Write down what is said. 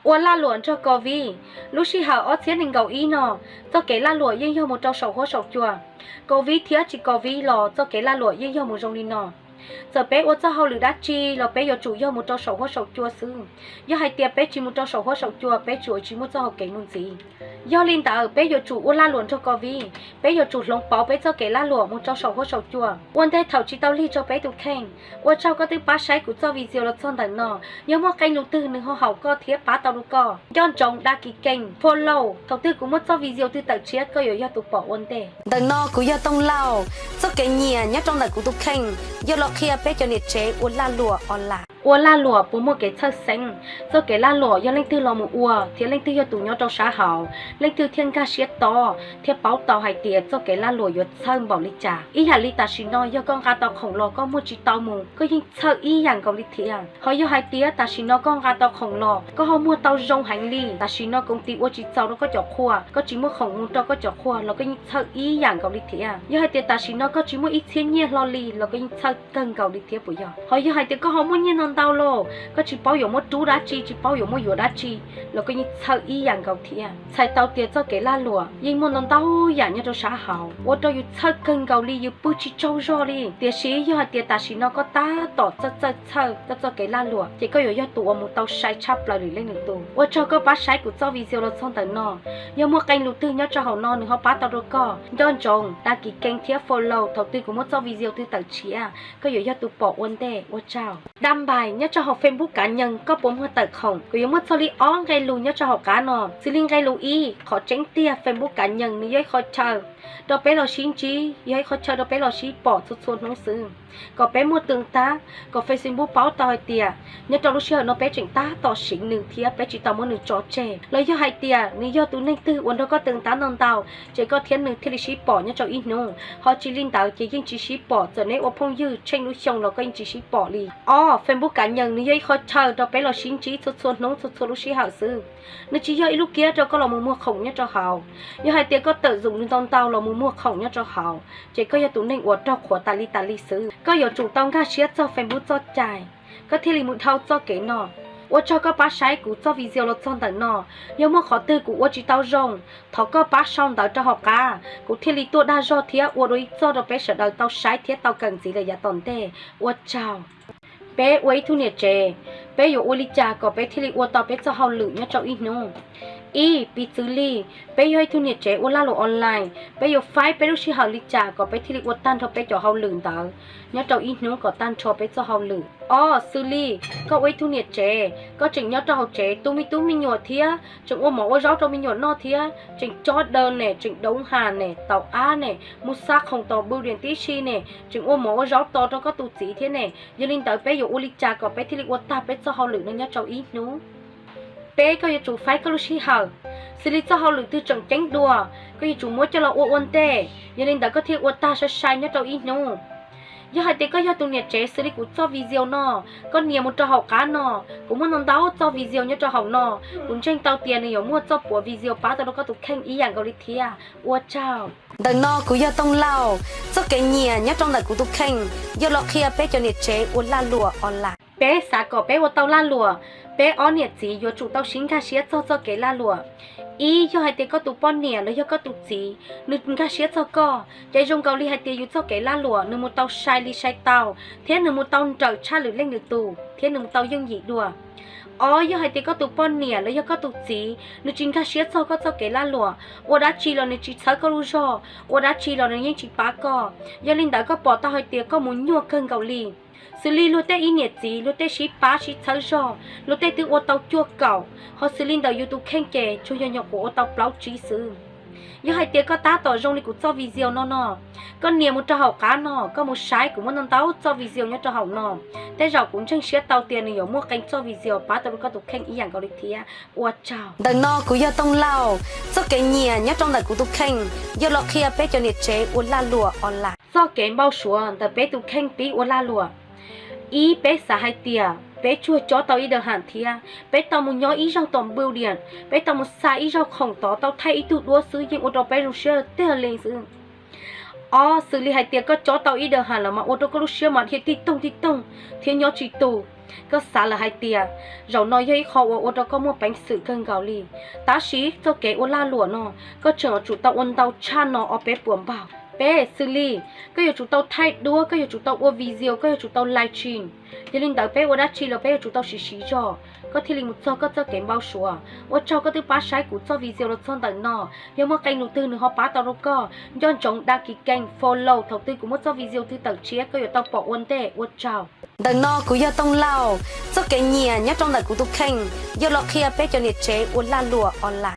Ua lag luam nrog COVID. Lub sij hawm ob txhiab nees nkaum ib no, txoj kev lag luam yeej yog mus rau saum huab saum cua. COVID thiab tsis COVID los txoj kev lag luam yeej yog mus zoo li no. Txawm peb ua txoj hauj lwm dab tsi los peb yuav tsum yog mus rau saum huab saum cua xwb. Yog hais tias peb tsis mus rau saum huab saum cua, peb tsuas tsis muaj txoj hau kev mus ntxiv. Yog li ntawd peb yuav tsum ua lag luam nrog COVID, peb yuav tsum hloov pauv peb txoj kev lag luam mus rau saum huab saum cua. Ua ntej thaum tsis tau lig rau peb tus kheej, ua tsaug koj twb pab saib kuv txoj video los txog ntawm no. Yog muaj qee lus twg nws ho haum koj thiab pab tau rau koj, nco ntsoov đăng ký kênh, follow, thaum twg kuv muaj txoj video twg tawm tshiab koj yuav yog tus pom ua ntej. Ntawm no kuv yog Tooj Lauj, txoj kev nyiam nyob rau ntawm kuv tus kheej, yog los qhia peb cov niam tsev ua lag luam online. Ua lag luam puas muaj kev txhawj xeeb? Txoj kev lag luam yog leej twg los mus ua thiab leej twg yog tus nyob rau sab hauv, leej twg thiaj nkag siab to thiab paub tau hais tias txoj kev lag luam yuav txhawj npaum li cas. Ib yam li tam sim no yog koj nqa tau khoom los koj muag tsis tau mus, koj yeej txhawj ib yam nkaus li thiab. Ho yog hais tias tam sim no koj nqa tau khoom los koj ho muag tau zoo heev li, tam sim no koom tis ua tsis txaus rau koj cov qhua, koj tsis muaj khoom mus rau koj cov qhua los koj yeej txhawj ib yam nkaus li thiab. Yog hais tias tam sim no koj tsis muaj ib txhiab nyiaj hlo li los koj yeej txhawj kawg nkaus li thiab puas yog? Ho yog hais tias koj ho muaj nyiaj ntau ntau los koj tsis paub yuav muab rub dab tsi, tsis paub yuav muab yuav dab tsi los koj yeej txhawj ib yam nkaus thiab. Txhais tau tias txoj kev lag luam yeej muaj ntau ntau yam nyob rau sab hauv ua rau yus txhawj kawg nkaus li, yus pw tsis tsaug zog li. Tiam sis yog hais tias tam sim no koj tab tom txawj txawj txhawj koj txoj kev lag luam ces koj yuav yog tus uas mus tau sai tshaj plaws lwm leej lwm tus. Ua tsaug koj pab saib kuv txoj video los txog ntawm no. Yog muaj qee lus twg nyob rau hauv no nws ho pab tau rau koj, nco ntsoov đăng ký kênh thiab follow, thaum twg kuv muaj txoj video twg tawm tshiab koj yuav yog tus pom ua ntej. Ua tsaug. Đăng bài nyob rau hauv Facebook cá nhân koj puas muag tawm khoom? Kuv yuav muaj txog li ob nqe lus nyob rau hauv qab no. Xws li nqe lus ib, qhov tseeb tiag Facebook cá nhân nws yog ib qhov chaw rau peb los sib ntsib, yog ib qhov chaw rau peb los sib pom txhua txhua hnub xwb, kom peb muaj tương tác, kom Facebook paub tau hais tias nyob rau lub sij hawm no peb tseem tab tom siv nws thiab peb tsis tau muab nws tso tseg. Los yog hais tias nws yog tus neeg twg uas nrog koj tương tác ntau ntau, ces koj thiab nws thiaj li sib pom nyob rau ib hnub. Ho tsis li ntawd ces yeej tsis sib pom, txawm neb ua phooj ywg tsheej lub xyoo los koj yeej tsis sib pom li. Ob, Facebook cá nhân nws yog ib qhov chaw rau peb los sib ntsib txhua txhua hnub txhua txhua lub sij hawm xwb. Nws tsis yog ib lub kiab rau koj los mus muag khoom nyob rau hauv. Yog hais tias koj tawm zom nws ntau ntau los mus muag khoom nyob rau hauv, ces koj yog tus neeg uas raug qhuav tas li tas li xwb. Koj yuav tsum tau nkag siab txog Facebook txoj cai, koj thiaj li mus dhau txoj kev no. Ua tsaug koj pab saib kuv txoj video los txog ntawm no. Yog muaj qhov twg kuv ua tsis tau zoo, thov koj pab sau ntawv rau hauv qab, kuv thiaj li tuaj dag zog thiab ua dua ib txoj rau peb sawv daws tau saib thiab tau kawm ntxiv lawm yav tom ntej. Ua tsaug. Peb ua ib tug niam tsev, peb yuav ua li cas kom peb thiaj li ua tau peb txoj hauj lwm nyob rau ib hnub? Ib, piv txwv li, peb yog ib tug niam tsev ua lag luam online, peb yuav faib peb lub sij hawm li cas kom peb thiaj li ua tag nrho peb cov hauj lwm ntawd nyob rau ib hnub kom tag nrho peb txoj hauj lwm? Ob, xws li koj ua ib tug niam tsev, koj tseem nyob rau hauv tsev tu me tub me nyuam thiab tseem ua mov ua zaub rau me nyuam noj thiab tseem cob daws ne, tseem đấu hàng ne, tau ab ne, mus xa khoom tos bưu điện tib si ne, tseem ua mov ua zaub tos rau koj tus txiv thiab ne. Yog li ntawd peb yuav ua li cas kom peb thiaj li ua tag peb txoj hauj lwm no nyob rau ib hnub? Peb, koj yuav tsum faib koj lub sij hawm. Xws li txoj hauj lwm twg tseem ceeb dua, koj yuav tsum muab coj los ua ua ntej, yog li ntawd koj thiaj ua tag sai sai nyob rau ib hnub. Yog hais tias koj yog tus niam tsev xws li kuv txoj video no, koj nias mus rau hauv qab no, kuv muaj ntau ntau txoj video nyob rau hauv no, kuv ntseeg tau tias nws yuav muaj txoj puav video pab tau rau koj tus kheej ib yam nkaus li thiab. Ua tsaug. Ntawm no kuv yog Tooj Lauj, txoj kev nyiam nyob rau ntawm kuv tus kheej, yog los qhia peb cov niam tsev ua lag luam online. Peb xav kom peb ua tau lag luam, peb ob niam txiv yuav tsum tau sib nkag siab txog txoj kev lag luam. Ib, yog hais tias koj tus poj niam los yog koj tus txiv nws nkag siab txog koj, ces zoo nkaus li hais tias yus txoj kev lag luam nws mus tau sai li sai tau, thiab nws mus tau nrawm tshaj lwm leej lwm tus, thiab nws mus tau yooj yim dua. Ob, yog hais tias koj tus poj niam los yog koj tus txiv nws tsis nkag siab txog koj txoj kev lag luam, ua dab tsi los nws tsis txhawb koj lub zog, ua dab tsi los nws yeej tsis pab koj, yog li ntawd koj pom tau hais tias koj mus nyuaj kawg nkaus li. Xws li luag tej ib niam txiv luag tej sib pab sib txhawb zog, luag tej twb ua tau cuaj kaum, ho xws li ntawm yus tus kheej ces tsuas yog nyuam qhuav ua tau plaub tsib xwb. Yog hais tias koj tab tom zoo li kuv txoj video no no, koj nias mus rau hauv qab no, koj mus saib kuv muaj ntau ntau txoj video nyob rau hauv no. Tej zaum kuv ntseeg siab tau tias nws yuav muaj qee txoj video pab tau rau koj tus kheej ib yam nkaus li thiab. Ua tsaug. Ntawm no kuv yog Tooj Lauj, txoj kev nyiam nyob rau ntawm kuv tus kheej, yog los qhia peb cov niam tsev ua lag luam online. Txoj kev npau suav ntawm peb tus kheej pib ua lag luam. Ib, peb xav hais tias peb tsuag cob tau ib đợt hàng thiab, peb tau mus nyob ib zaug tom bưu điện, peb tau mus xa ib zaug khoom tod tau thaij ib tug duab xwb yeej ua rau peb zoo siab tiag li xwb. Ob, xws li hais tias koj cob tau ib đợt hàng los mas ua rau koj lub siab mas dhia tij toog tij toog thiab nyob tsis tus. Koj xav lawm hais tias zaum no yog ib qho uas ua rau koj muaj peev xwm kawg nkaus li. Tab sis txoj kev ua lag luam no, koj tseem yuav tsum tau ua ntau tshaj no ob peb puas npaug. Peb xws li, koj yuav tsum tau thaij duab, koj yuav tsum tau ua video, koj yuav tsum tau live stream. Yog li ntawd peb ua dab tsi los peb yuav tsum tau siv siv zog, koj thiaj li mus txog koj txoj kev npau suav. Ua tsaug koj twb pab saib kuv txoj video los txog ntawm no. Yog muaj qee lus twg nws ho pab tau rau koj, nco ntsoov đăng ký kênh, follow, thaum twg kuv muaj txoj video twg tawm tshiab koj yuav tau pom ua ntej. Ua tsaug. Ntawm no kuv yog Tooj Lauj. Txoj kev nyiam nyob rau ntawm kuv tus kheej, yog los qhia peb cov niam tsev ua lag luam online.